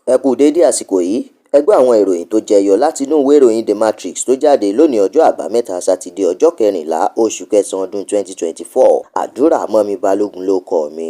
Ẹ kú déédé àsìkò yìí. Ẹ gbọ́ àwọn ìròyìn tó jẹyọ látinú ìwé ìròyìn The Matrix tó jáde lónìí, ọjọ́ Àbámẹ́ta Sátidé, ọjọ́ 14 oṣù kẹsàn-án ọdún 2024. Àdúrà Mọ́mi Balógun ló kọ mi.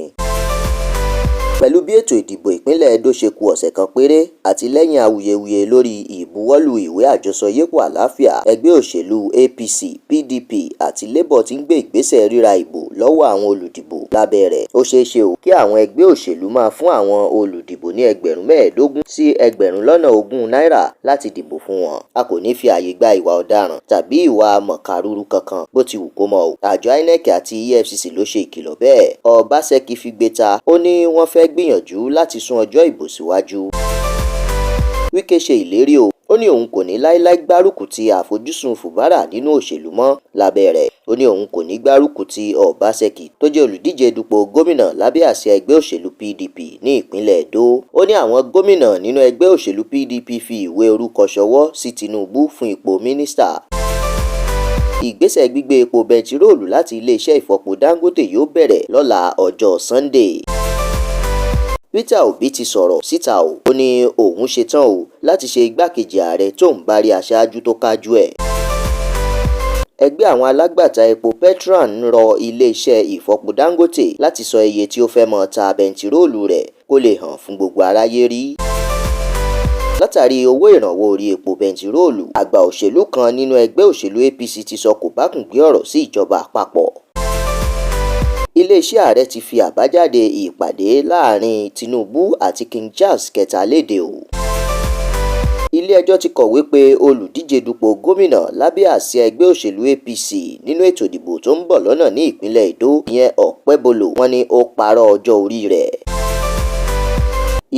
Pẹ̀lú bí ètò ìdìbò ìpínlẹ̀ Edo ṣe ku ọ̀sẹ̀ kan péré àti lẹ́yìn awuyewuye lórí ìbuwọ́lù ìwé àjọsọyépọ̀ àlàáfíà, ẹgbẹ́ òṣèlú APC, PDP àti Labour ti ń gbé ìgbésẹ̀ ríra ìbò lọ́wọ́ àwọn olùdìbò lábẹ́ rẹ̀. Ó ṣeé ṣe kí àwọn ẹgbẹ́ òṣèlú máa fún àwọn olùdìbò ní 15,000 sí 20,000 náírà láti dìbò fún wọn. A kò ní fi ààyè gba ìwà ọ̀daràn tàbí ìwà mọ̀kàrúrú kankan, bó ti wù kó mọ o. Àjọ INEC àti EFCC ló ṣe ìkìlọ̀ bẹ́ẹ̀. Ọbaṣẹ́kí figbe ta, ó ní wọ́n fẹ́ gbìyànjú láti sún ọjọ́ ìbò síwájú. Wike ṣe ìlérí o, ó ní òun kò ní láíláí gbárùkù ti àfojúsùn Fubara nínú òṣèlú mọ́ lábẹ́ rẹ̀. Ó ní òun kò ní gbárùkù ti Ọbaṣẹ́kí tó jẹ́ olùdíje dupò gómìnà lábẹ́ àsíá ẹgbẹ́ òṣèlú PDP ní ìpínlẹ̀ Edo. Ó ní àwọn gómìnà nínú ẹgbẹ́ òṣèlú PDP fi ìwé orúkọ ṣọwọ́ sí Tinubu fún ipò mínísítà. Ìgbésẹ̀ gbígbé epo bẹntiróòlù láti iléeṣẹ́ ìfọpo Dangote yóò bẹ̀rẹ̀ lọ́la, ọjọ́ Sunday. Peter Obi ti sọ̀rọ̀ síta o, ó ní òun ṣetán o láti ṣe igbákejì ààrẹ tóun bá rí aṣáájú tó kájú ẹ̀. Ẹgbẹ́ àwọn alágbàtà epo Petron ń rọ iléeṣẹ́ ìfọpo Dangote láti sọ iye tí ó fẹ́ máa ta bẹntiróòlù rẹ̀ kó lè hàn fún gbogbo aráyé rí. Látàrí owó ìrànwọ́ orí epo bẹntiróòlù, àgbà òṣèlú kan nínú ẹgbẹ́ òṣèlú APC ti sọ kòbákùngbé ọ̀rọ̀ sí ìjọba àpapọ̀. Iléeṣẹ́ ààrẹ ti fi àbájáde ìpàdé láàrin Tinubu àti King Charles kẹta léde o. Ilé-ẹjọ́ ti kọ̀wé pe olùdíje dupò gómìnà lábẹ́ àsíá ẹgbẹ́ òṣèlú APC nínú ètò ìdìbò tó ń bọ̀ lọ́nà ní ìpínlẹ̀ Edo, ìyẹn Okpebholo, wọ́n ní ó parọ́ ọjọ́ orí rẹ̀.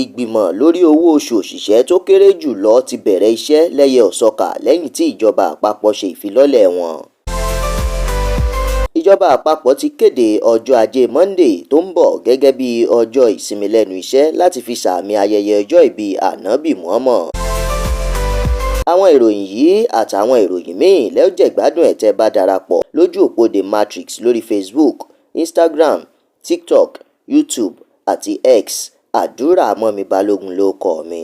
Ìgbìmọ̀ lórí owó oṣù òṣìṣẹ́ tó kéré jù lọ ti bẹ̀rẹ̀ iṣẹ́ lẹ́yẹ-ò-sọkà lẹ́yìn tí ìjọba àpapọ̀ ṣe ìfilọ́lẹ̀ wọn. Ìjọba àpapọ̀ ti kéde ọjọ́ Ajé Monde tó ń bọ̀ gẹ́gẹ́ bí ọjọ́ ìsinmi lẹ́nu iṣẹ́ láti fi sààmì ayẹyẹ ọjọ́ ìbí Ànábì Muhammad. Àwọn ìròyìn yìí àtàwọn ìròyìn míì lẹ́ ó jẹ̀gbádùn ẹ̀ tẹ́ bá darapọ̀ lójú òpó The Matrix lórí Facebook, Instagram, TikTok, YouTube àti X. Àdúrà Mọ́mi Balógun ló kọ mi.